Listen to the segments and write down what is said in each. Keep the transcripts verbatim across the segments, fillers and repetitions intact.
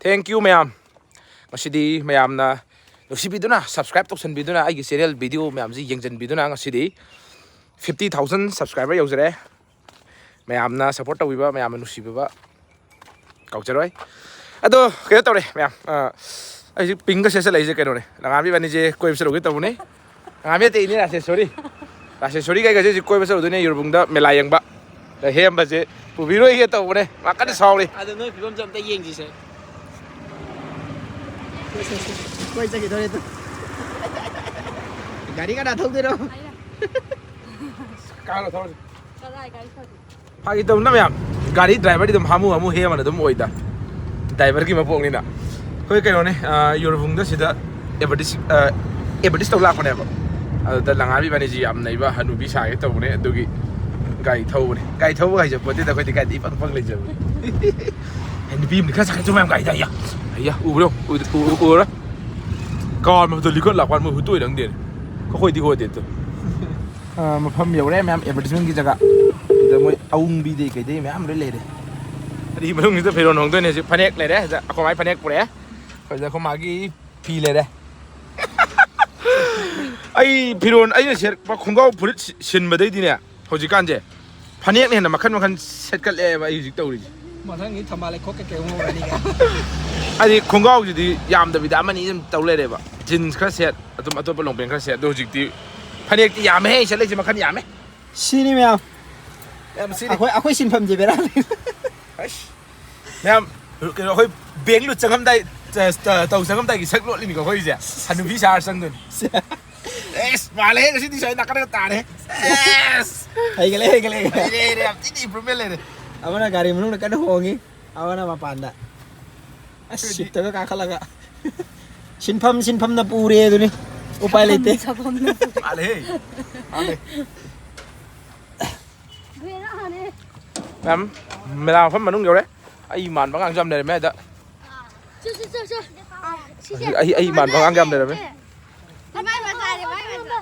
Thank you ꯃꯌꯥꯝ꯫ ꯉꯁꯤꯗꯤ ꯃꯌꯥꯝꯅ ꯅꯨꯡꯁꯤꯕꯤꯗꯨꯅ, subscribe ꯇꯧꯁꯟꯕꯤꯗꯨꯅ, ꯑꯩꯒꯤ channel video ꯃꯌꯥꯝꯁꯤ ꯌꯦꯡꯁꯤꯟꯕꯤꯗꯨꯅ ꯉꯁꯤꯗꯤ fifty thousand subscriber ꯌꯧꯖꯔꯦ꯫ ꯃꯌꯥꯝꯅ support ꯇꯧꯕꯤꯕ, ꯃꯌꯥꯝꯅ ꯅꯨꯡꯁꯤꯕꯤꯕ ꯀꯥꯎꯖꯔꯣꯏ꯫ ꯑꯗꯣ ꯀꯩꯅꯣ ꯇꯧꯔꯦ ꯃꯌꯥꯝ, ꯑ, ꯑꯩꯁꯦ ꯄꯤꯡꯒ ꯁꯦꯠꯆꯜꯂꯛꯏꯁꯦ ꯀꯩꯅꯣꯅꯦ, ꯂꯉꯥꯕꯤ ꯏꯕꯥꯅꯤꯁꯦ ꯀꯣꯏꯕ ꯆꯠꯂꯨꯒꯦ ꯇꯧꯕꯅꯦ꯫ ꯂꯉꯥꯕꯤ ꯅꯠꯇꯦ, ꯏꯅꯦ ꯔꯥꯖꯦꯁꯣꯔꯤ꯫ ꯔꯥꯖꯦꯁꯣꯔꯤ ꯀꯩꯒꯁꯦ ꯍꯧꯖꯤꯛ ꯀꯣꯏꯕ ꯆꯠꯂꯨꯗꯣꯏꯅꯦ ꯌꯨꯔꯕꯨꯡꯗ ꯃꯦꯂꯥ ꯌꯦꯡꯕ꯫ ꯑꯗ ꯍꯦꯝꯕꯁꯦ ꯄꯨꯕꯤꯔꯣꯏꯒꯦ ꯇꯧꯕꯅꯦ, ꯃꯥ ꯀꯟꯅ ꯁꯥꯎꯔꯤ꯫ ꯑꯗꯣ ꯅꯣꯏ ꯐꯤꯕꯝꯁꯦ ꯑꯝꯇ ꯌꯦꯡꯁꯤꯁꯦ꯫ ꯀꯣꯏ ꯆꯠꯈꯤꯗꯣꯔꯦ ꯑꯗꯨ꯫ ꯒꯥꯔꯤ ꯀꯅꯥ ꯊꯧꯗꯣꯏꯅꯣ? ꯀꯥꯔꯣ ꯊꯧꯔꯁꯤ꯫ ꯀꯗꯥꯏ ꯒꯥꯔꯤ ꯊꯧꯗꯣꯏꯅꯣ? ꯐꯥꯒꯤ ꯇꯧꯅ ꯃꯌꯥꯝ, ꯒꯥꯔꯤ driverꯗꯤ ꯑꯗꯨꯝ ꯍꯥꯃꯨ ꯍꯥꯃꯨ ꯍꯦꯝꯕꯅ ꯑꯗꯨꯝ ꯑꯣꯏꯗ, driverꯒꯤ ꯃꯄꯣꯛꯅꯤꯅ꯫ ꯑꯩꯈꯣꯏ ꯀꯩꯅꯣꯅꯦ, ꯑ, ꯌꯨꯔꯕꯨꯡꯗ ꯁꯤꯗ advertise, ꯑ, advertise ꯇꯧ ꯂꯥꯛꯄꯅꯦꯕ꯫ ꯑꯗꯨꯗ ꯂꯉꯥꯕꯤ ꯏꯕꯥꯅꯤꯁꯤ ꯌꯥꯝ ꯅꯩꯕ ꯍꯅꯨꯕꯤ ꯁꯥꯒꯦ ꯇꯧꯕꯅꯦ, ꯑꯗꯨꯒꯤ ꯒꯥꯔꯤ ꯊꯧꯕꯅꯦ꯫ ꯒꯥꯔꯤ ꯊꯧꯕ ꯍꯥꯏꯁꯦ ꯄꯣꯠꯇꯦꯗ, ꯑꯩꯈꯣꯏꯗꯤ ꯒꯥꯔꯤꯗ ꯏꯄꯪ ꯄꯪ ꯂꯩꯖꯕꯅꯦ꯫ ꯑꯦ, ꯅꯨꯄꯤ ꯑꯃꯗꯤ ꯈꯔ ꯁꯥꯒꯠꯆꯧ ꯃꯌꯥꯝ ꯒꯥꯔꯤꯗ, ꯑꯌꯥ, ꯑꯌꯥ, ꯎꯕ꯭ꯔꯣ? ꯎꯗ-, ꯎ-, ꯎ-, ꯎꯔꯣ? ꯀꯥꯔ ꯃꯊꯛꯇ ꯂꯤꯈꯠ ꯂꯥꯛꯄ ꯃꯣꯏ ꯍꯨꯠꯇꯣꯏ ꯅꯪꯗꯦꯅꯦ꯫ ꯑꯩꯈꯣꯏꯗꯤ ꯍꯣꯗꯦ ꯑꯗꯨ꯫ ꯑ, ꯃꯐꯝ ꯌꯧꯔꯦ ꯃꯌꯥꯝ, advertisementꯀꯤ ꯖꯒꯥ꯫ ꯑꯗꯨꯗ ꯃꯣꯏ ꯑꯎꯪꯕꯤꯗꯩ ꯀꯩꯗꯩ ꯃꯌꯥꯝ ꯂꯣꯏ ꯂꯩꯔꯦ꯫ ꯑꯗꯒꯤ ꯃꯅꯨꯡꯁꯤꯗ ꯐꯤꯔꯣꯟ ꯍꯣꯡꯗꯣꯏꯅꯦ ꯍꯧꯖꯤꯛ꯫ ꯐꯅꯦꯛ ꯂꯩꯔꯦ ꯁꯤꯗ, ꯑꯩꯈꯣꯏ ꯃꯥꯏ ꯐꯅꯦꯛ ꯄꯨꯔꯛꯑꯦ꯫ ꯑꯩꯈꯣꯏꯗ ꯑꯩꯈꯣꯏ ꯃꯥꯒꯤ ꯐꯤ ꯂꯩꯔꯦ꯫ ꯑꯩ ꯐꯤꯔꯣꯟ ꯑꯩꯅ ꯁꯦꯠꯄ ꯈꯣꯡꯒ꯭ꯔꯥꯎ ꯐꯨꯔꯤꯠ ꯁꯤ-, ꯁꯤꯟꯕꯗꯩꯗꯤꯅꯦ ꯍꯧꯖꯤꯛꯀꯥꯟꯁꯦ ꯐꯅꯦꯛꯅ ꯍꯦꯟꯅ ꯃꯈꯟ ꯃꯈꯟ ꯁꯦꯠꯀꯠꯂꯛꯑꯦꯕ ꯑꯩ ꯍꯧꯖꯤꯛ ꯇꯧꯔꯤꯁꯦ꯫ ꯃꯊꯪꯒꯤ ꯊꯝꯕꯥꯜ ꯂꯩꯈꯣꯛ ꯀꯩꯀꯩ ꯑꯃꯨꯛ ꯍꯧꯔꯅꯤꯒ꯫ ꯍꯥꯏꯗꯤ ꯈꯣꯡꯒ꯭ꯔꯥꯎꯁꯤꯗꯤ ꯌꯥꯝꯗꯕꯤꯗ ꯑꯃꯅꯤ ꯑꯗꯨꯝ ꯇꯧ ꯂꯩꯔꯦꯕ꯫ Jeans ꯈꯔ ꯁꯦꯠ, ꯑꯗꯨꯝ ꯑꯇꯣꯞꯄ long pant ꯈꯔ ꯁꯦꯠ꯫ ꯑꯗꯣ ꯍꯧꯖꯤꯛꯇꯤ ꯐꯅꯦꯛꯇꯤ ꯌꯥꯝꯃꯦꯍꯦ, ꯁꯦꯠꯂꯛꯏꯁꯦ ꯃꯈꯟ ꯌꯥꯝꯃꯦ꯫ ꯁꯤꯅꯤ ꯃꯌꯥꯝ꯫ ꯌꯥꯝ ꯁꯤꯅꯤ꯫ ꯑꯩꯈꯣꯏ, ꯑꯩꯈꯣꯏ ꯁꯤꯟꯐꯝꯁꯦ ꯕꯦꯔꯥ ꯂꯩ꯫ ꯑꯩꯁ꯫ ꯃꯌꯥꯝ, ꯀꯩꯅꯣ, ꯑꯩꯈꯣꯏ bank ꯂꯨꯠ ꯆꯪꯉꯝꯗꯥꯏ, ꯇ-, ꯇ-, ꯇꯧ ꯆꯪꯉꯝꯗꯥꯏꯒꯤ ꯁꯛ ꯂꯣꯠꯂꯤꯅꯤꯀꯣ ꯑꯩꯈꯣꯏꯁꯦ꯫ ꯍꯅꯨꯕꯤ ꯁꯥꯔ ꯆꯪꯗꯣꯏꯅꯤ꯫ ꯑꯦꯁ, ꯃꯥꯜꯂꯦꯍꯦ, ꯉꯁꯤꯗꯤ ꯁ꯭ꯋꯥꯏ ꯅꯥꯀꯟꯗꯒ ꯇꯥꯔꯦ꯫ ꯑꯦꯁ! ꯍꯩꯒꯠꯂꯦ, ꯍꯩꯒꯠꯂꯦ, ꯍꯩꯒꯠꯂꯦ꯫ ꯍꯩꯔꯦ, ꯍꯩꯔꯦ, ꯌꯥꯝ ꯊꯤꯅ improvement ꯂꯩꯔꯦ꯫ ꯑꯃꯅ ꯒꯥꯔꯤ ꯃꯅꯨꯡꯗ ꯀꯟꯅ ꯍꯣꯡꯉꯤ, ꯑꯃꯅ ꯃꯄꯥꯟꯗ꯫ ꯑꯁ, ꯑꯩꯈꯣꯏꯗꯤ ꯁꯤꯠꯇꯒ ꯀꯥꯈꯠꯂꯒ꯫ ꯁꯤꯟꯐꯝ, ꯁꯤꯟꯐꯝꯅ ꯄꯨꯔꯦ ꯑꯗꯨꯅꯤ꯫ ꯎꯄꯥꯏ ꯂꯩꯇꯦ꯫ ꯁꯥꯐꯝꯅ ꯄꯨꯔꯦ꯫ ꯃꯥꯜꯂꯦꯍꯦ꯫ ꯃꯥꯜꯂꯦ꯫ ꯃꯌꯥꯝ, ꯃꯦꯂꯥ ꯃꯐꯝ ꯃꯅꯨꯡ ꯌꯧꯔꯦ꯫ ꯑꯩ ꯃꯥꯟꯕ ꯑꯉꯥꯡꯁꯨ ꯌꯥꯝ ꯂꯩꯔꯝꯃꯦ ꯑꯗ꯫ ꯁꯤ, ꯁꯤ, ꯁꯤ, ꯁꯤ꯫ ꯑꯥ, ꯁꯤ, ꯁꯤ꯫ ꯑꯩ, ꯑꯩ ꯃꯥꯟꯕ ꯑꯉꯥꯡ ꯌꯥꯝ ꯂꯩꯔꯝꯃꯦ꯫ ꯃꯥꯏ ꯃꯆꯥꯁꯦ, ꯃꯥꯏ ꯃꯆꯥ꯫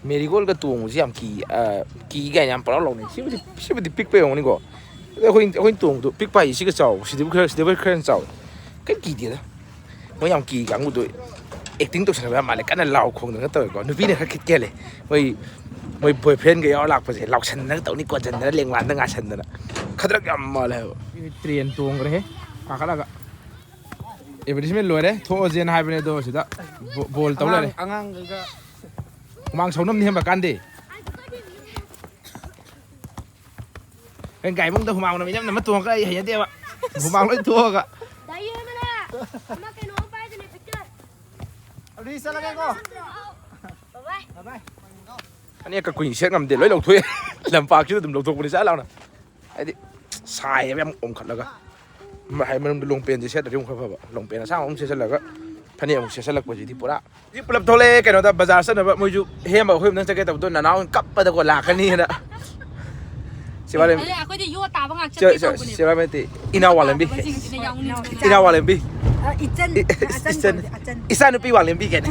ꯃꯦꯔꯤꯒꯣꯜꯒ ꯇꯣꯡꯕꯁꯤ ꯌꯥꯝ ꯀꯤ, ꯑ, ꯀꯤ ꯀꯥꯏꯅ ꯌꯥꯝ ꯄꯪꯂꯥꯎ ꯂꯥꯎꯅꯩ꯫ ꯁꯤꯕꯨꯗꯤ, ꯁꯤꯕꯨꯗꯤ ꯄꯤꯛꯄ ꯌꯧꯔꯝꯒꯅꯤꯀꯣ꯫ ꯑꯩꯈꯣꯏ ꯑꯩꯈꯣꯏꯅ ꯇꯣꯡꯕꯗꯣ ꯄꯤꯛꯄ ꯍꯥꯏꯁꯦ ꯁꯤꯒ ꯆꯥꯎꯕ, ꯁꯤꯗꯕꯨ ꯈꯔ, ꯁꯤꯗꯕꯨ ꯈꯔ ꯍꯦꯟꯅ ꯆꯥꯎꯋꯦ꯫ ꯀꯩꯝ ꯀꯤꯗꯦꯗ꯫ ꯃꯣꯏ ꯌꯥꯝ ꯀꯤ ꯀꯥꯡꯕꯨꯗꯣ ꯑꯦꯛꯇꯤꯡ ꯇꯧꯁꯟꯅꯕ ꯌꯥꯝ ꯃꯥꯜꯂꯦ꯫ ꯀꯟꯅ ꯂꯥꯎ ꯈꯣꯡꯗꯅ ꯇꯧꯋꯦꯀꯣ꯫ ꯅꯨꯄꯤꯅ ꯈꯔ ꯈꯤꯠ ꯈꯦꯜꯂꯦ꯫ ꯃꯣꯏ, ꯃꯣꯏ ꯕꯣꯏ ꯐ꯭ꯔꯦꯟꯒ ꯌꯥꯎꯔ ꯂꯥꯛꯄꯁꯦ ꯂꯥꯎꯁꯟꯗꯅ ꯇꯧꯅꯤ, ꯀꯣꯟꯁꯤꯟꯗꯅ, ꯂꯦꯡꯕꯥꯟꯗ ꯉꯥꯁꯟꯗꯅ꯫ ꯈꯗ꯭ꯔꯛ ꯌꯥꯝ ꯃꯥꯜꯂꯦ ꯍꯥꯏꯕ꯫ ꯇ꯭ꯔꯦꯟ ꯇꯣꯡꯈ꯭ꯔꯦꯍꯦ, ꯀꯥꯈꯠꯂꯒ꯫ ꯑꯦꯗꯚꯔꯇꯤꯁꯃꯦꯟ ꯂꯣꯏꯔꯦ, ꯊꯣꯛꯑꯁꯦꯅ ꯍꯥꯏꯕꯅꯦ, ꯑꯗꯣ ꯁꯤꯗ ꯕꯣ-, ꯕꯣꯜ ꯇꯧ ꯂꯩꯔꯦ꯫ ꯑꯉꯥꯡ-, ꯑꯉꯥꯡꯈꯩꯒ ꯍꯨꯃꯥꯡ ꯁꯧꯅꯕꯅꯤ ꯍꯦꯟꯕ ꯀꯥꯟꯗꯦ꯫ ꯅꯪ ꯒꯥꯔꯤ ꯃꯅꯨꯡꯗ ꯍꯨꯃꯥꯡ ꯃꯅꯝ ꯏꯅꯝ ꯅꯝꯃ ꯇꯣꯡꯉꯒ ꯑꯩ ꯍꯩꯅꯗꯦꯕ꯫ ꯍꯨꯃꯥꯡ ꯂꯣꯏ ꯊꯣꯛꯑꯒ꯫ ꯗꯥꯏꯌꯦꯗꯅ ꯑꯃ ꯀꯩꯅꯣ ꯑꯃ ꯄꯥꯏꯗꯨꯅꯦ, ꯄꯤꯛꯆꯔ꯫ ꯑꯗꯨꯗꯤ ꯆꯠꯂꯒꯦꯀꯣ꯫ ꯕꯥꯏ ꯕꯥꯏ꯫ ꯕꯥꯏ ꯕꯥꯏ꯫ ꯐꯅꯦꯛꯀ ꯀꯨꯏꯅ ꯁꯦꯠ ꯉꯝꯗꯦ, ꯂꯣꯏ ꯂꯧꯊꯣꯛꯑꯦ꯫ ꯂꯝꯄꯥꯛꯁꯤꯗ ꯑꯗꯨꯝ ꯂꯧꯊꯣꯛꯄꯅꯤ ꯆꯥ ꯂꯥꯎꯅ꯫ ꯍꯥꯏꯗꯤ ꯁꯥꯏꯌꯦꯕ ꯌꯥꯝ ꯑꯣꯝꯈꯠꯂꯒ꯫ ꯃ-, ꯍꯥꯏ ꯃꯅꯨꯡꯗ ꯂꯣꯡ ꯄꯦꯟꯁꯦ ꯁꯦꯠꯇ꯭ꯔꯗꯤ ꯑꯃꯨꯛ ꯈꯔ ꯐꯕ꯫ ꯂꯣꯡ ꯄꯦꯟ ꯑꯁꯥꯡꯕ ꯑꯃꯨꯛ ꯁꯦꯠꯆꯜꯂꯒ ꯐꯅꯦꯛ ꯑꯃꯨꯛ ꯁꯦꯠꯆꯜꯂꯛꯄꯁꯤꯗꯤ ꯄꯨꯔꯥ꯫ ꯍꯧꯖꯤꯛ ꯄꯨꯂꯞ ꯊꯣꯛꯂꯛꯑꯦ ꯀꯩꯅꯣꯗ ꯕꯖꯥꯔ ꯆꯠꯅꯕ꯫ ꯃꯣꯏꯁꯨ ꯍꯦꯝꯕ ꯑꯩꯈꯣꯏ ꯑꯝꯇꯪ ꯆꯠꯀꯦ ꯇꯧꯕꯗꯣ ꯅꯅꯥꯎ ꯀꯞꯄꯗꯀꯣ ꯂꯥꯛꯀꯅꯤꯅ꯫ ꯁꯤꯕꯥꯂꯦꯝ-, ꯑꯗꯩ ꯑꯩꯈꯣꯏꯗꯤ ꯌꯣ ꯇꯥꯕ ꯉꯥꯛ ꯁꯤ-, ꯆꯠꯀꯦ ꯁꯤ-, ꯇꯧꯕꯅꯦꯕ꯫ ꯁꯤꯕꯥꯂꯦꯝ ꯅꯠꯇꯦ, ꯏꯅꯥꯎ ꯋꯥꯡꯂꯦꯝꯕꯤ꯫ ꯇꯥꯕꯁꯤꯡꯁꯤꯅ ꯌꯥꯎꯅꯤꯡꯗꯕ꯫ ꯏꯅꯥꯎ ꯋꯥꯡꯂꯦꯝꯕꯤ꯫ ꯑ, ꯏꯆꯟ, ꯏ-, ꯑꯆꯟ ꯏꯆꯟ, ꯀꯧꯗꯦ, ꯑꯆꯟ꯫ ꯏꯆꯥ ꯅꯨꯄꯤ ꯋꯥꯡꯂꯦꯝꯕꯤ ꯀꯥꯏꯅ꯫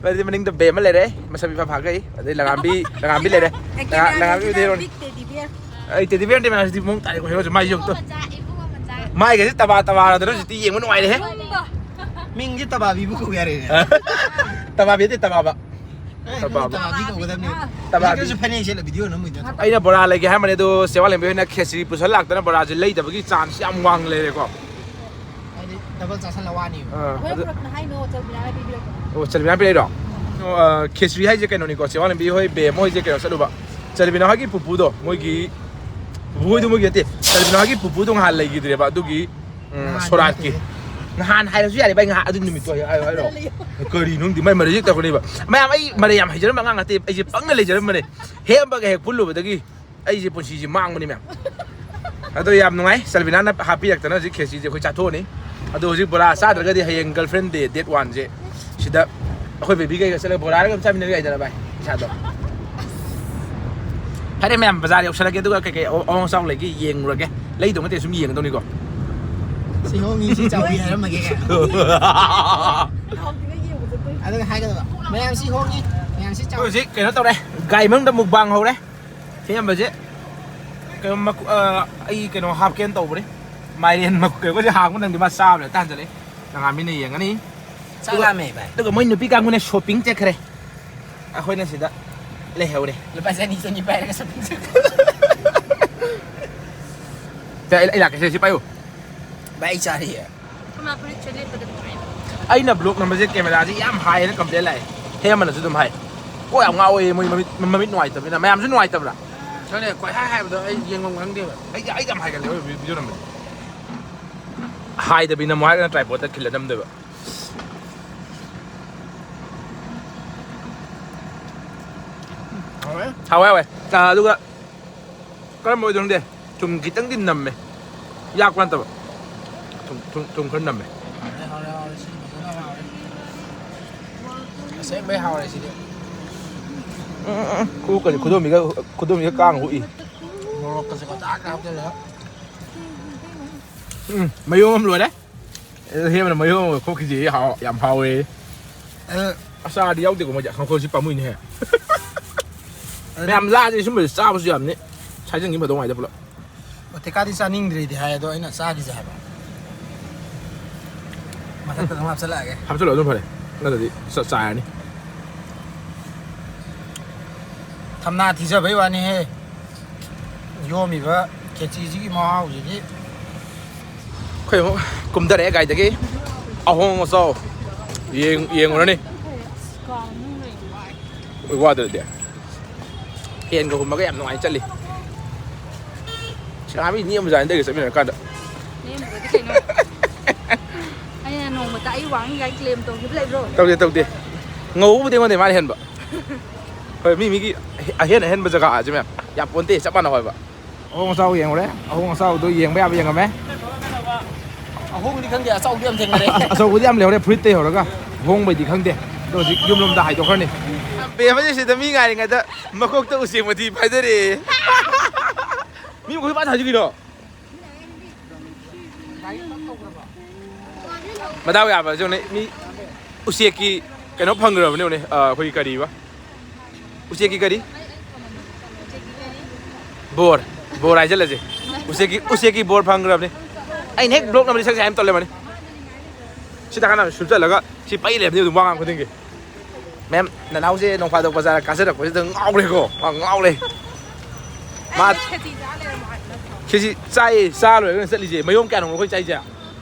ꯃꯗꯤ ꯃꯅꯤꯡꯗ ꯕꯦꯝ ꯑꯃ ꯂꯩꯔꯦ, ꯃꯁꯝ ꯏꯐꯥ ꯐꯥꯈꯩ꯫ ꯑꯗꯩ ꯂꯉꯥꯝꯕꯤ, ꯂꯉꯥꯝꯕꯤ ꯂꯩꯔꯦ꯫ ꯂꯉꯥ-, ꯂꯉꯥꯝꯕꯤꯕꯨꯗꯤ ꯍꯦꯔꯣꯅꯤ꯫ Big teddy bear. ꯑꯩ ꯇꯦꯗꯤ ꯕꯤꯌꯔ ꯅꯠꯇꯦ, ꯃꯥꯁꯤꯗꯤ ꯃꯑꯣꯡ ꯇꯥꯔꯦꯀꯣ, ꯍꯦꯔꯣꯁꯦ ꯃꯥꯏꯁꯦ ꯑꯃꯨꯛꯇ꯫ ꯏꯕꯨꯡꯉꯣ ꯃꯆꯥ, ꯏꯕꯨꯡꯉꯣ ꯃꯆꯥ꯫ ꯃꯥꯏꯒꯁꯦ ꯇꯕꯥ ꯇꯕꯥꯔꯗꯅ ꯍꯧꯖꯤꯛꯇꯤ ꯌꯦꯡꯕ ꯅꯨꯡꯉꯥꯏꯔꯦꯍꯦ꯫ ꯏꯕꯨꯡꯉꯣ꯫ ꯃꯤꯡꯁꯦ ꯇꯕꯥꯕꯤꯕꯨ ꯀꯧ ꯌꯥꯔꯦꯅꯦ꯫ ꯇꯕꯥꯕꯤ ꯅꯠꯇꯦ, ꯇꯕꯥꯕ꯫ ꯑꯦ, ꯇꯕꯥꯕ꯫ ꯇꯕꯥꯕꯤ ꯀꯧꯒꯗꯕꯅꯤ꯫ ꯇꯕꯥꯕꯤ꯫ ꯍꯧꯖꯤꯛꯀꯁꯨ ꯐꯅꯦꯛ ꯁꯦꯠꯂ ꯚꯤꯗꯤꯑꯣ ꯅꯝꯃꯤꯗꯣ ꯅꯠꯇ꯭ꯔꯣ? ꯑꯩꯅ ꯕꯣꯔꯥ ꯂꯩꯒꯦ ꯍꯥꯏꯔꯝꯕꯅꯦ, ꯑꯗꯣ ꯆꯦ ꯋꯥꯡꯂꯦꯝꯕꯤ ꯍꯣꯏꯅ ꯈꯦꯆ꯭ꯔꯤ ꯄꯨꯁꯜ ꯂꯥꯛꯇꯅ ꯕꯣꯔꯥꯁꯦ ꯂꯩꯗꯕꯒꯤ ꯆꯥꯟꯁ ꯌꯥꯝ ꯋꯥꯡ ꯂꯩꯔꯦꯀꯣ꯫ ꯍꯥꯏꯗꯤ ꯗꯕꯜ ꯆꯥꯁꯜꯂ ꯋꯥꯅꯤꯕ꯫ ꯑꯥ, ꯑꯩꯈꯣꯏ ꯑꯗꯨ ꯄꯨꯔꯛꯄꯅ ꯍꯥꯏꯅꯣ, ꯆꯧꯕꯤꯅꯥꯅ ꯄꯤꯕꯤꯔꯛꯄꯅꯦ꯫ ꯑꯣ, ꯆꯜꯕꯤꯅꯥ ꯄꯤꯔꯛꯏꯔꯣ? ꯑꯣ, ꯑ, ꯈꯦꯆ꯭ꯔꯤ ꯍꯥꯏꯁꯦ ꯀꯩꯅꯣꯅꯤꯀꯣ, ꯆꯦ ꯋꯥꯡꯂꯦꯝꯕꯤ ꯍꯣꯏ, ꯕꯦꯝ ꯍꯣꯏꯁꯦ ꯀꯩꯅꯣ ꯆꯠꯂꯨꯕ꯫ ꯆꯜꯕꯤꯅꯥ ꯍꯣꯏꯒꯤ ꯄꯨꯄꯨꯗꯣ, ꯃꯣꯏꯒꯤ, ꯄꯨꯄꯨ ꯍꯣꯏꯗꯣ ꯃꯣꯏꯒꯤ ꯅꯠꯇꯦ, ꯆꯜꯕꯤꯅꯥ ꯍꯣꯏꯒꯤ ꯄꯨꯄꯨꯗꯣ ꯉꯍꯥꯟ ꯂꯩꯈꯤꯗ꯭ꯔꯦꯕ, ꯑꯗꯨꯒꯤ, ꯎꯝ, ꯅꯍꯥꯟ ꯁꯣꯔꯥꯠꯀꯤ꯫ ꯅꯠꯇꯦ꯫ ꯅꯍꯥꯟ ꯍꯥꯏꯔꯁꯨ ꯌꯥꯔꯦ ꯚꯥꯏ, ꯉꯍꯥꯟ ꯑꯗꯨ ꯅꯨꯃꯤꯠꯇꯣ ꯍꯥꯏꯌꯣ, ꯍꯥꯏꯔꯣ, ꯍꯥꯏꯔꯣ꯫ ꯀꯔꯤꯅꯣ ꯈꯪꯗꯦ, ꯃꯥꯏ ꯃꯔꯩ ꯍꯦꯛ ꯇꯧꯔꯛꯀꯅꯦꯕ꯫ ꯃꯌꯥꯝ, ꯑꯩ ꯃꯔꯩ ꯌꯥꯝ ꯍꯩꯖꯔꯝꯕ ꯑꯉꯥꯡ ꯅꯠꯇꯦ, ꯑꯩꯁꯦ ꯄꯪꯅ ꯂꯩꯖꯔꯝꯕꯅꯦ꯫ ꯍꯦꯛꯑꯝꯕꯒ ꯍꯦꯛ ꯄꯨꯜꯂꯨꯕꯗꯒꯤ ꯑꯩꯁꯦ ꯄꯨꯟꯁꯤꯁꯦ ꯃꯥꯡꯕꯅꯤ ꯃꯌꯥꯝ꯫ ꯑꯗꯣ ꯌꯥꯝ ꯅꯨꯡꯉꯥꯏ, ꯆꯜꯕꯤꯅꯥꯅ ꯍꯥꯞꯄꯤꯔꯛꯇꯅ ꯍꯧꯖꯤꯛ ꯈꯦꯆꯤꯁꯦ ꯑꯩꯈꯣꯏ ꯆꯥꯊꯣꯛꯑꯅꯤ꯫ ꯑꯗꯣ ꯍꯧꯖꯤꯛ ꯕꯣꯔꯥ ꯆꯥꯗ꯭ꯔꯒꯗꯤ ꯍꯌꯦꯡ ꯒꯔꯜ ꯐ꯭ꯔꯦꯟ ꯗꯦ, ꯗꯦꯠ ꯋꯥꯟꯁꯦ, ꯁꯤꯗ ꯑꯩꯈꯣꯏ ꯕꯦꯕꯤ ꯀꯩꯒ ꯆꯠꯂꯒ ꯕꯣꯔꯥꯒ ꯑꯗꯨꯝ ꯆꯥꯃꯤꯟꯅꯕ ꯌꯥꯏꯗꯅ ꯚꯥꯏ, ꯏꯁꯥꯗꯣ꯫ ꯐꯔꯦ ꯃꯌꯥꯝ, ꯕꯖꯥꯔ ꯌꯧꯁꯜꯂꯒꯦ, ꯑꯗꯨꯒ ꯀꯩꯀꯩ ꯑꯍꯣ-, ꯑꯍꯣꯡ ꯑꯆꯥꯎ ꯂꯩꯒꯦ ꯌꯦꯡꯉꯨꯔꯒꯦ꯫ ꯂꯩꯗꯧ ꯅꯠꯇꯦ, ꯁꯨꯝ ꯌꯦꯡꯒꯗꯧꯅꯤꯀꯣ꯫ ꯁꯤ ꯍꯣꯡꯉꯤ, ꯁꯤ ꯆꯥꯎꯏ ꯍꯥꯏꯔꯝꯃꯒꯦ꯫ ꯑꯗꯨꯒ ꯍꯥꯏꯒꯗꯕ, "ꯃꯌꯥꯝ ꯁꯤ ꯍꯣꯡꯉꯤ, ꯃꯌꯥꯝ ꯁꯤ ꯆꯥꯎꯏ"꯫ ꯍꯧꯖꯤꯛ ꯀꯩꯅꯣ ꯇꯧꯔꯦ, ꯒꯥꯔꯤ ꯃꯅꯨꯡꯗ ꯃꯨꯛꯕꯥꯡ ꯍꯧꯔꯦ꯫ ꯁꯦꯝꯕꯁꯦ꯫ ꯀꯩꯅꯣ ꯃꯀꯨ-, ꯑ, ꯑꯩ ꯀꯩꯅꯣ ꯍꯥꯞꯀꯦꯅ ꯇꯧꯕꯅꯦ꯫ ꯃꯥꯏꯔꯦꯟ ꯃꯀꯨ-, ꯀꯩꯅꯣꯁꯦ ꯍꯥꯡꯕ ꯅꯪꯗꯤ ꯃꯥ ꯆꯥꯕ ꯂꯣꯏ ꯇꯥꯟꯖꯜꯂꯛꯑꯦ꯫ ꯅꯪ ꯉꯥꯃꯤꯅ ꯌꯦꯡꯉꯅꯤ꯫ ꯆꯥꯛ ꯑꯗꯨꯒ, ꯂꯥꯝꯃꯦ, ꯚꯥꯏ꯫ ꯑꯗꯨꯒ ꯃꯣꯏ ꯅꯨꯄꯤ ꯀꯥꯡꯕꯨꯅ shopping ꯆꯠꯈ꯭ꯔꯦ꯫ ꯑꯩꯈꯣꯏꯅ ꯁꯤꯗ ꯂꯩꯍꯧꯔꯦ꯫ ꯂꯨꯄꯥ ꯆꯅꯤ, ꯆꯅꯤ ꯄꯥꯏꯔꯒ shopping ꯆꯠꯈ꯭ꯔꯦ꯫ ꯁꯦ, ꯑꯩ, ꯑꯩ ꯂꯥꯛꯀꯦ, ꯁꯦ, ꯁꯤ ꯄꯥꯏꯌꯨ꯫ ꯚꯥꯏ, ꯑꯩ ꯆꯥꯔꯤꯌꯦ꯫ ꯑꯩꯈꯣꯏ ꯃꯥ ꯐꯨꯔꯤꯠꯁꯦ ꯂꯤꯠꯄꯗ ꯅꯨꯡꯉꯥꯏꯕ꯫ ꯑꯩꯅ vlog ꯅꯝꯕꯁꯦ camera ꯁꯦ ꯌꯥꯝ ꯍꯥꯏꯌꯦꯅ complain ꯂꯥꯛꯑꯦ꯫ ꯍꯦꯃꯟꯅꯁꯨ ꯑꯗꯨꯝ ꯍꯥꯏ꯫ ꯀꯣꯛ ꯌꯥꯝ ꯉꯥꯎꯋꯦ ꯃꯣꯏ ꯃꯃꯤꯠ, ꯃꯃꯤꯠ ꯅꯨꯡꯉꯥꯏꯇꯕꯅꯤꯅ꯫ ꯃꯌꯥꯝꯁꯨ ꯅꯨꯡꯉꯥꯏꯇꯕ꯭ꯔꯥ? ꯈꯪꯗꯦ, ꯀꯣꯏꯍꯥꯏ ꯍꯥꯏꯕꯗꯣ ꯑꯩ ꯌꯦꯡꯐꯝ ꯈꯪꯗꯦꯕ꯫ ꯑꯩꯗꯤ, ꯑꯩꯗꯤ ꯌꯥꯝ ꯍꯥꯏꯒꯜꯂꯦ ꯍꯣꯏ, video ꯅꯝꯕꯗꯤ꯫ ꯍꯥꯏꯗꯕꯤ ꯅꯝꯃꯣ ꯍꯥꯏꯔꯒꯅ tripod ꯇ ꯈꯤꯜꯂ ꯅꯝꯗꯣꯏꯕ꯫ ꯍꯥꯎꯋꯦ? ꯍꯥꯎꯋꯦ, ꯍꯥꯎꯋꯦ꯫ ꯑꯥ, ꯑꯗꯨꯒ ꯀꯔꯝꯕ ꯑꯣꯏꯗꯣꯏꯅꯣ ꯈꯪꯗꯦ꯫ ꯊꯨꯝ ꯈꯤꯇꯪꯗꯤ ꯅꯝꯃꯦ꯫ ꯌꯥꯛꯄ ꯅꯠꯇꯕ꯫ ꯊꯨꯝ, ꯊꯨꯝ, ꯊꯨꯝ ꯈꯔ ꯅꯝꯃꯦ꯫ ꯍꯥꯎꯔꯦ, ꯍꯥꯎꯔꯦ, ꯍꯥꯎꯔꯦ꯫ ꯁꯤꯗꯤ ꯐꯖꯅ ꯍꯥꯎꯔꯦ꯫ ꯑꯁꯦꯡꯕꯩ ꯍꯥꯎꯔꯦ ꯁꯤꯗꯤ꯫ ꯎꯝ, ꯎꯝ, ꯎꯝ꯫ ꯈꯨ-, ꯀꯔꯤ, ꯈꯨꯗꯣꯝꯕꯤꯒ, ꯈꯨꯗꯣꯝꯕꯤꯒ ꯀꯥꯡ ꯍꯨꯛꯏ꯫ ꯃꯣꯔꯣꯛꯀꯁꯦ ꯀꯣꯊꯥꯛꯀ ꯍꯥꯞꯆꯜꯂꯒ꯫ ꯎꯝ, ꯃꯌꯣꯝ ꯑꯃ ꯂꯣꯏꯔꯦ꯫ ꯑꯦ, ꯍꯦꯟꯕꯅ ꯃꯌꯣꯝ ꯑꯃ ꯈꯣꯛꯈꯤꯁꯦ ꯍꯥꯎ-, ꯌꯥꯝ ꯍꯥꯎꯋꯦ꯫ ꯑꯦ꯫ ꯑꯆꯥꯔꯗꯤ ꯌꯥꯎꯗꯦꯀꯣ ꯃꯣꯏꯁꯦ, ꯈꯥꯡꯈꯣꯜꯁꯤ ꯄꯥꯝꯃꯨꯏꯅꯦꯍꯦ꯫ ꯑꯗꯨ ꯃꯌꯥꯝ ꯂꯥꯛꯑꯗꯤ ꯁꯨꯝꯕꯁꯦ ꯆꯥꯕꯁꯨ ꯌꯥꯝꯅꯤ꯫ ꯁꯥꯏꯖꯟꯒꯤ ꯃꯇꯧ ꯉꯥꯏꯗ ꯄꯨꯂꯞ꯫ ꯑꯣ, ꯇꯦꯀꯥꯗꯤ ꯆꯥꯅꯤꯡꯗ꯭ꯔꯤꯗꯤ ꯍꯥꯏ, ꯑꯗꯣ ꯑꯩꯅ ꯆꯥꯈꯤꯁꯦ ꯍꯥꯏꯕ꯫ ꯃꯊꯛꯇ ꯑꯗꯨꯝ ꯍꯥꯞꯆꯜꯂꯛꯑꯒꯦ꯫ ꯍꯥꯞꯆꯜꯂꯣ, ꯑꯗꯨꯝ ꯐꯔꯦ꯫ ꯅꯠꯇ꯭ꯔꯗꯤ ꯆ-, ꯆꯥꯏꯔꯅꯤ꯫ ꯊꯝꯅꯥ ꯊꯤꯖꯕꯩ ꯋꯥꯅꯤꯍꯦ꯫ ꯌꯣꯝꯃꯤꯕ ꯈꯦꯆꯤꯁꯤꯒꯤ ꯃꯍꯥꯎꯁꯤꯗꯤ꯫ ꯑꯩꯈꯣꯏ ꯑꯃꯨꯛ ꯀꯨꯝꯊꯔꯛꯑꯦ ꯒꯥꯔꯤꯗꯒꯤ꯫ ꯑꯍꯣꯡ ꯑꯆꯥꯎ ꯌꯦꯡ-, ꯌꯦꯡꯉꯨꯔꯅꯤ꯫ ꯑꯣꯏ, ꯋꯥꯗ꯭ꯔꯗꯤ꯫ ꯐꯦꯟꯒ ꯍꯨꯝꯃꯒ ꯌꯥꯝ ꯅꯨꯡꯉꯥꯏꯅ ꯆꯠꯂꯤ꯫ ꯁꯤꯔꯥꯃꯤ ꯅꯦꯝꯕꯖꯥꯠꯅꯤ ꯑꯩꯒ ꯆꯠꯃꯤꯟꯅꯔꯀꯥꯟꯗ꯫ ꯅꯦꯝꯗ꯭ꯔꯗꯤ ꯀꯩꯅꯣ? ꯑꯩꯅ ꯅꯣꯡꯃꯇ ꯑꯩ ꯋꯥꯡꯉꯤ ꯀꯥꯏ claim ꯇꯧꯈꯤꯕ ꯂꯩꯕ꯭ꯔꯣ? ꯇꯧꯗꯦ, ꯇꯧꯗꯦ꯫ ꯉꯧꯕꯕꯨꯗꯤ ꯑꯩꯉꯣꯟꯗꯩ ꯃꯥꯅ ꯍꯦꯟꯕ꯫ ꯍꯣꯏ, ꯃꯤ ꯃꯤꯒꯤ ꯑꯍꯦꯟ ꯑꯍꯦꯟꯕ ꯖꯒꯥꯁꯦ ꯃꯌꯥꯝ ꯌꯥꯝ ꯄꯣꯟꯇꯦ, ꯆꯞ ꯃꯥꯟꯅꯧ ꯍꯥꯏꯕ꯫ ꯑꯍꯣꯡ ꯑꯆꯥꯎ ꯌꯦꯡꯉꯨꯔꯦ꯫ ꯑꯍꯣꯡ ꯑꯆꯥꯎꯗꯣ ꯌꯦꯡꯕ ꯌꯥꯕ ꯌꯦꯡꯉꯝꯃꯦ꯫ ꯑꯍꯣꯡꯗꯤ ꯈꯪꯗꯦ, ꯑꯆꯧꯕꯗꯤ ꯌꯥꯝ ꯊꯦꯡꯅꯔꯦ꯫ ꯑꯆꯧꯕꯗꯤ ꯌꯥꯝ ꯂꯩꯍꯧꯔꯦ, ꯐꯨꯔꯤꯠꯇꯩ ꯍꯧꯔꯒ꯫ ꯑꯍꯣꯡꯕꯩꯗꯤ ꯈꯪꯗꯦ꯫ ꯑꯗꯣ ꯍꯧꯖꯤꯛ ꯌꯨꯝꯂꯣꯝꯗ ꯍꯥꯏꯗꯣꯛꯈ꯭ꯔꯅꯤ꯫ ꯕꯦꯝꯃꯁꯦ ꯁꯤꯗ ꯃꯤ ꯉꯥꯏꯔꯤꯉꯩꯗ ꯃꯀꯣꯛꯇ ꯎꯆꯦꯛ ꯃꯊꯤ ꯐꯥꯏꯗꯔꯛꯑꯦ꯫ ꯃꯤ ꯃꯈꯣꯏ ꯄꯥꯟ ꯍꯥꯏꯗꯤ ꯀꯩꯅꯣ? ꯃꯗꯥꯎ ꯌꯥꯕꯁꯦ ꯌꯦꯡꯉꯨꯅꯦ, ꯃꯤ ꯎꯆꯦꯛꯀꯤ ꯀꯩꯅꯣ ꯐꯪꯈ꯭ꯔꯕꯅꯦ ꯌꯦꯡꯉꯨꯅꯦ, ꯑ, ꯑꯩꯈꯣꯏꯒꯤ ꯀꯔꯤꯕ? ꯎꯆꯦꯛꯀꯤ ꯀꯔꯤ? ꯕꯣꯔ꯫ ꯕꯣꯔ ꯍꯥꯏꯖꯜꯂꯁꯦ꯫ ꯎꯆꯦꯛꯀꯤ ꯎꯆꯦꯛꯀꯤ ꯕꯣꯔ ꯐꯪꯈ꯭ꯔꯕꯅꯤ꯫ ꯑꯩꯅ ꯍꯦꯛ ꯕ꯭ꯂꯣꯛ ꯅꯝꯕꯗꯤ ꯁꯛꯁꯦ ꯍꯥꯏꯅ ꯇꯧ ꯂꯩꯔꯝꯃꯅꯤ꯫ ꯁꯤꯗ ꯀꯥꯟꯅ ꯁꯨꯞꯆꯜꯂꯒ ꯁꯤ ꯄꯩ ꯂꯩꯔꯝꯅꯤ ꯑꯗꯨꯝ ꯋꯥ ꯉꯥꯡ ꯈꯨꯗꯤꯡꯒꯤ꯫ ꯃꯦꯝ, ꯅꯅꯥꯎꯁꯦ ꯅꯣꯡꯐꯥꯗꯣꯛ ꯕꯖꯥꯔ ꯀꯥꯖꯔꯛꯄꯁꯤꯗ ꯉꯥꯎꯔꯦꯀꯣ꯫ ꯃꯥ ꯉꯥꯎꯔꯦ꯫ ꯃꯥ ꯈꯦꯆꯤ ꯆꯥ ꯂꯩꯔꯝꯃꯣ ꯍꯥꯏꯕ ꯅꯠꯇ꯭ꯔꯣ? ꯈꯦꯆꯤ ꯆꯥꯏꯌꯦ, ꯆꯥ ꯂꯣꯏꯔꯒ ꯆꯠꯂꯤꯁꯦ꯫ ꯃꯌꯣꯝ ꯀꯌꯥꯅꯣ ꯑꯩꯈꯣꯏ ꯆꯥꯏꯁꯦ?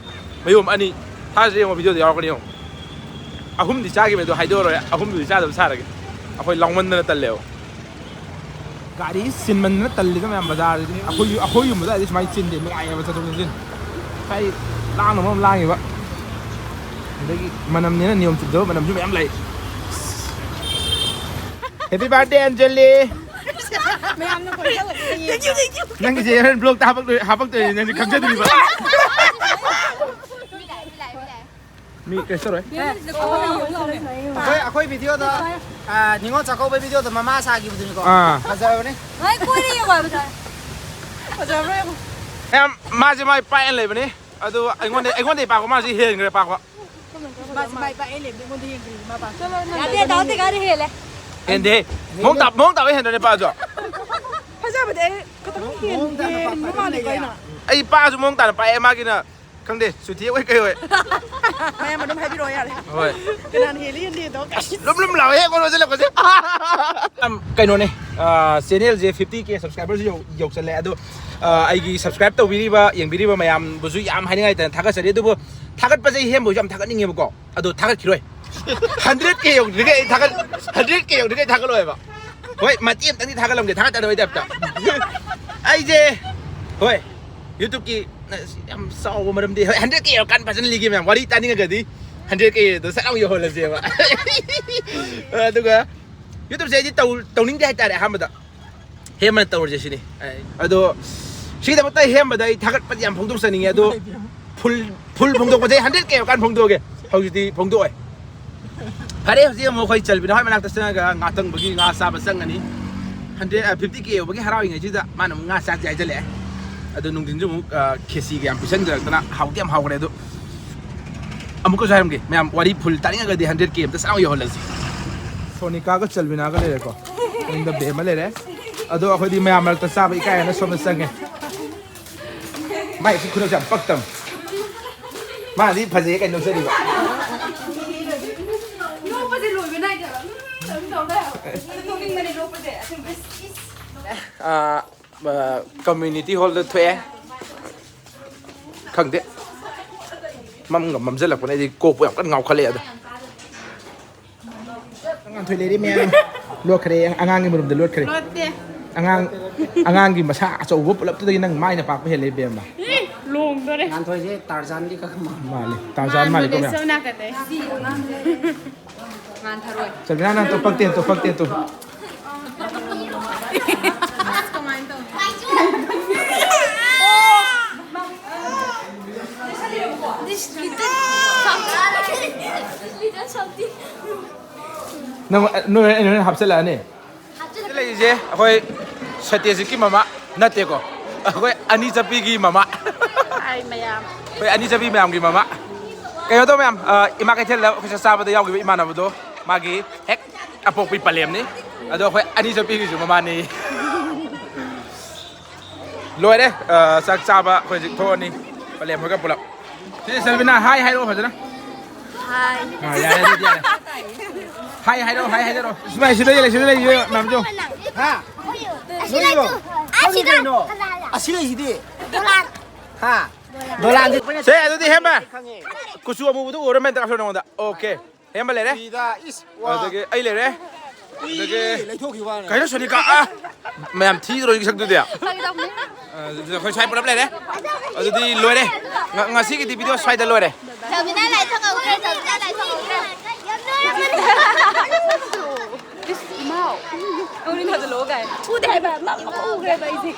ꯃꯌꯣꯝ ꯑꯅꯤ꯫ ꯊꯥꯖꯗ꯭ꯔꯦ ꯌꯦꯡꯉꯣ, ꯚꯤꯗꯤꯑꯣꯗ ꯌꯥꯎꯔꯛꯀꯅꯤ ꯌꯦꯡꯉꯣ꯫ ꯑꯍꯨꯝꯗꯤ ꯆꯥꯈꯤꯕꯅꯦ, ꯑꯗꯣ ꯍꯥꯏꯗꯣꯛꯑꯔꯣꯏ꯫ ꯑꯍꯨꯝꯗꯨꯗꯤ ꯆꯥꯗꯕ ꯁꯥꯔꯒꯦ꯫ ꯑꯩꯈꯣꯏ ꯂꯥꯎꯃꯟꯗꯅ ꯇꯜꯂꯦꯕ꯫ ꯒꯥꯔꯤ ꯁꯤꯟꯃꯟꯗꯅ ꯇꯜꯂꯤꯗ ꯃꯌꯥꯝ ꯕꯖꯥꯔꯁꯤꯗꯤ꯫ ꯑꯩꯈꯣꯏ, ꯑꯩꯈꯣꯏ ꯌꯨꯝꯗ ꯑꯗꯨꯋꯥꯏꯗꯤ ꯁꯨꯃꯥꯏꯅ ꯆꯤꯟꯗꯦ, ꯅꯨꯡꯉꯥꯏꯌꯦꯕ ꯆꯠꯊꯣꯛ ꯆꯠꯁꯤꯟ꯫ ꯉꯁꯥꯏ ꯂꯥꯡꯅ ꯃꯔꯣꯝ ꯂꯥꯡꯉꯤꯕ꯫ ꯑꯗꯒꯤ ꯃꯅꯝꯅꯤꯅ ꯅꯤꯌꯣꯝ ꯆꯨꯝꯗꯕ ꯃꯅꯝꯁꯨ ꯃꯌꯥꯝ ꯂꯩ꯫ Happy birthday, Anjali! ꯃꯌꯥꯝꯅ ꯀꯣꯏꯁꯜꯂꯛꯀꯅꯤ꯫ ꯅꯪꯒꯤꯁꯦ ꯍꯣꯔꯦꯟ ꯕ꯭ꯂꯣꯛꯇ ꯍꯥꯄꯛꯇꯣꯏ-, ꯍꯥꯄꯛꯇꯣꯏꯅꯦ, ꯅꯪꯗꯤ ꯈꯪꯖꯗ꯭ꯔꯤꯕ꯫ ꯃꯤ ꯀꯩꯁꯨ ꯇꯧꯔꯣꯏ꯫ ꯑꯩꯈꯣꯏ, ꯑꯩꯈꯣꯏ ꯚꯤꯗꯤꯑꯣꯗ, ꯑ, ꯅꯤꯉꯣꯜ ꯆꯥꯛꯀꯧꯕ ꯚꯤꯗꯤꯑꯣꯗ ꯃꯃꯥ ꯁꯥꯈꯤꯕꯗꯨꯅꯤꯀꯣ꯫ ꯑꯥ꯫ ꯐꯖꯕꯅꯤ꯫ ꯍꯣꯏ, ꯀꯣꯏꯔꯦ ꯌꯦꯡꯉꯣ ꯍꯥꯏꯕꯗ꯫ ꯐꯖꯕ꯭ꯔꯥ ꯌꯦꯡꯉꯣ꯫ ꯌꯥꯝ, ꯃꯥꯁꯦ ꯃꯥꯏ ꯄꯥꯛꯑꯦꯅ ꯂꯩꯕꯅꯤ꯫ ꯑꯗꯨ ꯑꯩꯉꯣꯟꯗ, ꯑꯩꯉꯣꯟꯗꯩ ꯄꯥꯛꯄ ꯃꯥꯁꯤ ꯍꯦꯟꯈ꯭ꯔꯦ ꯄꯥꯛꯄ꯫ ꯃꯥꯁꯤ ꯃꯥꯏ ꯄꯥꯛꯑꯦ ꯂꯩꯕꯅꯤ, ꯑꯩꯉꯣꯟꯗ ꯍꯦꯟꯈ꯭ꯔꯦ ꯃꯥ ꯄꯥꯛꯄ꯫ ꯌꯥꯗꯦ, ꯗꯥꯎꯗꯤ ꯒꯥꯔꯤ ꯍꯦꯜꯂꯦ꯫ ꯍꯦꯟꯗꯦ꯫ ꯃꯑꯣꯡ ꯇꯥ-, ꯃꯑꯣꯡ ꯇꯥꯕ ꯍꯦꯟꯗ꯭ꯔꯅꯦ ꯄꯥꯁꯨ꯫ ꯐꯖꯕꯗꯤ ꯑꯩ ꯈꯤꯇꯪ ꯍꯦꯟ-, ꯍꯦꯟꯕ ꯃꯥꯜꯂꯤꯀꯣ ꯑꯩꯅ꯫ ꯑꯩ ꯄꯥꯁꯨ ꯃꯑꯣꯡ ꯇꯥꯅ ꯄꯥꯛꯑꯦ, ꯃꯥꯒꯤꯅ ꯈꯪꯗꯦ, ꯆꯨꯊꯤ ꯑꯣꯏ ꯀꯩ ꯑꯣꯏ꯫ ꯃꯌꯥꯝ ꯑꯗꯨꯝ ꯍꯥꯏꯕꯤꯔꯛꯑꯣ ꯌꯥꯔꯦ꯫ ꯍꯣꯏ꯫ ꯀꯅꯥꯅ ꯍꯦꯜꯂꯤ ꯍꯦꯟꯗꯦꯗꯣ? ꯂꯨꯝ ꯂꯨꯝ ꯂꯥꯎꯋꯦ ꯀꯣꯟ ꯌꯥꯝ, ꯀꯩꯅꯣꯅꯦ, ꯑꯥ, channelꯁꯦ fifty K subscriberꯁꯨ ꯌꯧ-, ꯌꯧꯁꯜꯂꯦ꯫ ꯑꯗꯣ, ꯑꯥ, ꯑꯩꯒꯤ subscribe ꯇꯧꯕꯤꯔꯤꯕ, ꯌꯦꯡꯕꯤꯔꯤꯕ ꯃꯌꯥꯝꯕꯨꯁꯨ ꯌꯥꯝ ꯍꯥꯏꯅꯤꯡꯉꯥꯏ ꯂꯩꯇꯅ ꯊꯥꯒꯠꯆꯔꯤ꯫ ꯑꯗꯨꯕꯨ ꯊꯥꯒꯠꯄꯁꯦ ꯑꯩ ꯍꯦꯟꯕꯁꯨ ꯌꯥꯝ ꯊꯥꯒꯠꯅꯤꯡꯉꯦꯕꯀꯣ꯫ ꯑꯗꯣ ꯊꯥꯒꯠꯈꯤꯔꯣꯏ꯫ Hundred K ꯌꯧꯗ꯭ꯔꯤꯉꯩ ꯑꯩ ꯊꯥꯒꯠ-, hundred K ꯌꯧꯗ꯭ꯔꯤꯉꯩ ꯊꯥꯒꯠꯂꯣꯏꯕ꯫ ꯍꯣꯏ, ꯃꯇꯦꯛ ꯑꯃꯇꯪꯗꯤ ꯊꯥꯒꯠꯂꯝꯒꯦ, ꯊꯥꯒꯠꯇꯅꯕꯩ ꯇꯥꯏꯞꯇ꯫ ꯑꯩꯁꯦ, ꯍꯣꯏ, YouTubeꯀꯤ, ꯑꯁ, ꯌꯥꯝ ꯆꯥꯎꯕ ꯃꯔꯝꯗꯤ, ꯍꯣꯏ, hundred K ꯌꯧꯔꯀꯥꯟꯗ ꯐꯖꯅ ꯂꯤꯒꯦ ꯃꯌꯥꯝ꯫ ꯋꯥꯔꯤ ꯇꯥꯅꯤꯡꯉꯒꯗꯤ hundred Kꯗꯣ ꯁꯠ ꯂꯥꯎ ꯌꯧꯍꯜꯂꯁꯦꯕ꯫ ꯑꯗꯨꯒ YouTubeꯁꯦ ꯑꯩꯗꯤ ꯇꯧ-, ꯇꯧꯅꯤꯡꯗꯦ ꯍꯥꯏꯇꯥꯔꯦ ꯑꯍꯥꯟꯕꯗ꯫ ꯍꯦꯟꯕꯅ ꯇꯧꯔꯁꯦ ꯁꯤꯅꯤ꯫ ꯑꯗꯣ ꯁꯤꯒꯤꯗꯃꯛꯇ ꯍꯦꯟꯕꯗ ꯑꯩ ꯊꯥꯒꯠꯄꯗꯤ ꯌꯥꯝ ꯐꯣꯡꯗꯣꯛꯆꯅꯤꯡꯉꯦ꯫ ꯑꯗꯣ full, full ꯐꯣꯡꯗꯣꯛꯄꯁꯦ hundred K ꯌꯧꯔꯀꯥꯟꯗ ꯐꯣꯡꯗꯣꯛꯑꯒꯦ꯫ ꯍꯧꯖꯤꯛꯇꯤ ꯐꯣꯡꯗꯣꯛꯑꯣꯏ꯫ ꯐꯔꯦ, ꯍꯧꯖꯤꯛ ꯑꯃꯨꯛ ꯑꯩꯈꯣꯏ ꯆꯜꯕꯤꯅ ꯍꯣꯏ ꯃꯅꯥꯛꯇ ꯆꯪꯉꯒ ꯉꯥ ꯇꯪꯕꯒꯤ ꯉꯥ ꯆꯥꯕ ꯆꯪꯉꯅꯤ꯫ Hundred, ꯑ, fifty K ꯌꯧꯕꯒꯤ ꯍꯔꯥꯎꯔꯤꯉꯩꯁꯤꯗ ꯃꯥꯅ ꯑꯃꯨꯛ ꯉꯥ ꯆꯥꯁꯦ ꯍꯥꯏꯖꯜꯂꯛꯑꯦ꯫ ꯑꯗꯣ ꯅꯨꯡꯊꯤꯟꯁꯨ ꯑꯃꯨꯛ, ꯑ, ꯈꯦꯆꯤꯒ ꯌꯥꯝ ꯄꯤꯁꯟꯖꯔꯛꯇꯅ ꯍꯥꯎꯗꯤ ꯌꯥꯝ ꯍꯥꯎꯈ꯭ꯔꯦ꯫ ꯑꯗꯣ ꯑꯃꯨꯛꯀꯁꯨ ꯍꯥꯏꯔꯝꯒꯦ ꯃꯌꯥꯝ, ꯋꯥꯔꯤ full ꯇꯥꯅꯤꯡꯉꯒꯗꯤ hundred K ꯑꯝꯇ ꯁꯠ ꯂꯥꯎ ꯌꯧꯍꯜꯂꯁꯤ꯫ ꯁꯣꯅꯤꯀꯥꯒ ꯆꯜꯕꯤꯅꯥꯒ ꯂꯩꯔꯦꯀꯣ꯫ ꯃꯅꯤꯡꯗ ꯕꯦꯝꯃ ꯂꯩꯔꯦ꯫ ꯑꯗꯣ ꯑꯩꯈꯣꯏꯗꯤ ꯃꯌꯥꯝ ꯃꯔꯛꯇ ꯆꯥꯕ ꯏꯀꯥꯏ ꯍꯥꯏꯅ ꯁꯣꯝꯗ ꯆꯪꯉꯦ꯫ ꯃꯥꯏꯁꯤ ꯈꯨꯅꯣꯛꯁꯦ ꯌꯥꯝ ꯄꯛꯇꯝ꯫ ꯃꯥꯗꯤ ꯐꯖꯩ ꯀꯩꯅꯣ ꯆꯠꯂꯤꯕ꯫ ꯅꯣꯛꯄꯁꯦ ꯂꯣꯏꯕ ꯅꯥꯏꯗꯦꯕ꯫ ꯎꯝ, ꯑꯗꯨꯝ ꯇꯧ ꯂꯩ ꯍꯥꯏꯕ꯫ ꯅꯣꯛꯅꯤꯡꯕꯅꯦ ꯅꯣꯛꯄꯁꯦ꯫ ꯑꯁꯦꯡꯕ꯫ ꯑꯥ, ꯑꯥ, community hall ꯗ ꯊꯣꯛꯑꯦ꯫ ꯈꯪꯗꯦ꯫ ꯃꯝꯒ ꯃꯝꯖꯜꯂꯛꯄꯅꯦ, ꯑꯩꯗꯤ ꯀꯣꯛꯄꯨ ꯌꯥꯝ ꯀꯟꯅ ꯉꯥꯎꯈꯠꯂꯛꯑꯦ ꯑꯗꯣ꯫ ꯉꯥꯟꯊꯣꯏ ꯂꯩꯔꯤ ꯃꯌꯥꯝ꯫ ꯂꯣꯠꯈ꯭ꯔꯦ, ꯑꯉꯥꯡꯒꯤ ꯃꯔꯨꯝꯗ ꯂꯣꯠꯈ꯭ꯔꯦ꯫ ꯂꯣꯠꯇꯦ꯫ ꯑꯉꯥꯡ, ꯑꯉꯥꯡꯒꯤ ꯃꯁꯥ ꯑꯆꯧꯕ ꯄꯨꯂꯞꯇꯨꯗꯒꯤ ꯅꯪ ꯃꯥꯏꯅ ꯄꯥꯛꯄ ꯍꯦꯜꯂꯦ, ꯏꯕꯦꯝꯃ꯫ ꯏ, ꯂꯣꯡꯗꯣꯔꯦ꯫ ꯉꯥꯟꯊꯣꯏꯁꯦ ꯇꯥꯔꯖꯥꯟꯒꯤ ꯈꯔ ꯃꯥꯟ-, ꯃꯥꯜꯂꯦ꯫ ꯇꯥꯔꯖꯥꯟ ꯃꯥꯜꯂꯦꯀꯣ ꯃꯥꯟꯕꯅꯦ, ꯃꯌꯥꯝ꯫ ꯁꯣꯝ ꯅꯥꯀꯟꯗꯩ꯫ ꯉꯥꯟꯊꯔꯣꯏ꯫ ꯆꯟꯗ꯭ꯔꯥ, ꯅꯪ ꯇꯣ ꯄꯛꯇꯦ, ꯇꯣ ꯄꯛꯇꯦ, ꯇꯣ꯫ ꯅꯪ, ꯅꯣꯏ, ꯅꯣꯏ ꯍꯥꯞꯆꯤꯜꯂꯛꯑꯅꯤ꯫ ꯂꯩꯔꯤꯁꯦ ꯑꯩꯈꯣꯏ ꯁꯇ꯭ꯌꯖꯤꯠꯀꯤ ꯃꯃꯥ ꯅꯠꯇꯦꯀꯣ, ꯑꯩꯈꯣꯏ ꯑꯅꯤ ꯆꯠꯄꯤꯒꯤ ꯃꯃꯥ꯫ ꯍꯥꯏ ꯃꯌꯥꯝ꯫ ꯑꯩꯈꯣꯏ ꯑꯅꯤ ꯆꯠꯄꯤ ꯃꯌꯥꯝꯒꯤ ꯃꯃꯥ꯫ ꯀꯩꯅꯣ ꯇꯧ ꯃꯌꯥꯝ, ꯑ, ꯏꯃꯥ ꯀꯩꯊꯦꯜꯗ ꯑꯩꯈꯣꯏ ꯆꯥꯛ ꯆꯥꯕꯗ ꯌꯥꯎꯈꯤꯕ ꯏꯃꯥꯟꯅꯕꯗꯣ, ꯃꯥꯒꯤ ꯍꯦꯛ ꯑꯄꯣꯛꯄꯤ ꯄꯂꯦꯝꯅꯤ꯫ ꯑꯗꯣ ꯑꯩꯈꯣꯏ ꯑꯅꯤ ꯆꯠꯄꯤꯒꯤꯁꯨ ꯃꯃꯥꯅꯤ꯫ ꯂꯣꯏꯔꯦ꯫ ꯑ, ꯆꯥꯛ ꯆꯥꯕ ꯑꯩꯈꯣꯏ ꯍꯧꯖꯤꯛ ꯊꯣꯛꯑꯅꯤ꯫ ꯄꯂꯦꯝ ꯍꯣꯏꯒ ꯄꯨꯂꯞ꯫ ꯁꯦ, ꯁꯦꯜꯕꯤꯅꯥ, ꯍꯥꯏ ꯍꯥꯏꯔꯛꯑꯣ ꯐꯖꯅ꯫ ꯍꯥꯏ꯫ ꯑ, ꯌꯥꯔꯦ, ꯑꯗꯨꯗꯤ ꯌꯥꯔꯦ꯫ ꯍꯥꯏ ꯍꯥꯏꯔꯛꯑꯣ, ꯍꯥꯏ ꯍꯥꯏꯖꯔꯛꯑꯣ꯫ ꯁꯨꯃꯥꯏ, ꯁꯤꯗ ꯂꯩ, ꯁꯤꯗ ꯂꯩ, ꯃꯌꯥꯝꯁꯨ꯫ ꯍꯥ? ꯑꯁꯤ ꯂꯩꯇꯨ꯫ ꯑꯁꯤꯗ꯫ ꯀꯩꯅꯣ? ꯑꯁꯤ ꯂꯩꯁꯤꯗꯤ꯫ ꯗꯣꯂꯥꯟ꯫ ꯍꯥ? ꯗꯣꯂꯥꯟꯁꯦ꯫ ꯁꯦ, ꯑꯗꯨꯗꯤ ꯍꯦꯝꯕ꯫ ꯈꯪꯉꯦ꯫ ꯀꯨꯆꯨ ꯑꯃꯨꯕꯗꯨ ꯎꯔ ꯃꯦꯟꯇ ꯀꯥꯞꯁꯜꯂꯣ ꯅꯉꯣꯟꯗ꯫ ꯑꯣꯀꯦ꯫ ꯍꯦꯝꯕ ꯂꯩꯔꯦ꯫ ꯁꯤꯗ, ꯏꯁ, ꯋꯥ꯫ ꯑꯗꯒꯤ ꯑꯩ ꯂꯩꯔꯦ꯫ ꯑꯗꯒꯤ ꯂꯩꯊꯣꯛꯈꯤꯕ ꯋꯥꯅꯦ꯫ ꯀꯩꯅꯣ ꯁꯣꯅꯤꯀꯥ? ꯑ, ꯃꯌꯥꯝ ꯊꯤꯗ꯭ꯔꯣ ꯁꯛꯇꯨꯗꯤ? ꯐꯥꯒꯤ ꯇꯧꯕꯅꯦ꯫ ꯑ, ꯑꯗꯨꯗꯤ ꯑꯩꯈꯣꯏ ꯁ꯭ꯋꯥꯏ ꯄꯨꯂꯞ ꯂꯩꯔꯦ꯫ ꯑꯗꯨꯗꯤ ꯂꯣꯏꯔꯦ꯫ ꯉ-, ꯉꯁꯤꯒꯤꯗꯤ video ꯁ꯭ꯋꯥꯏꯗ ꯂꯣꯏꯔꯦ꯫ ꯆꯥꯃꯤꯟꯅ ꯂꯥꯏ ꯊꯣꯛꯍꯧꯈ꯭ꯔꯦ, ꯆꯥꯃꯤꯟꯅ ꯂꯥꯏ ꯊꯣꯛꯍꯧꯈ꯭ꯔꯦ꯫ ꯏꯁ, ꯏꯃꯥꯎ꯫ ꯑꯃꯨꯛ ꯊꯥꯖꯤꯜꯂꯛꯑꯣ ꯀꯥꯏ꯫ ꯎꯗꯦ ꯍꯥꯏꯕ, ꯃꯥ ꯑꯃꯨꯛ ꯎꯈ꯭ꯔꯦꯕ ꯑꯩꯁꯦ꯫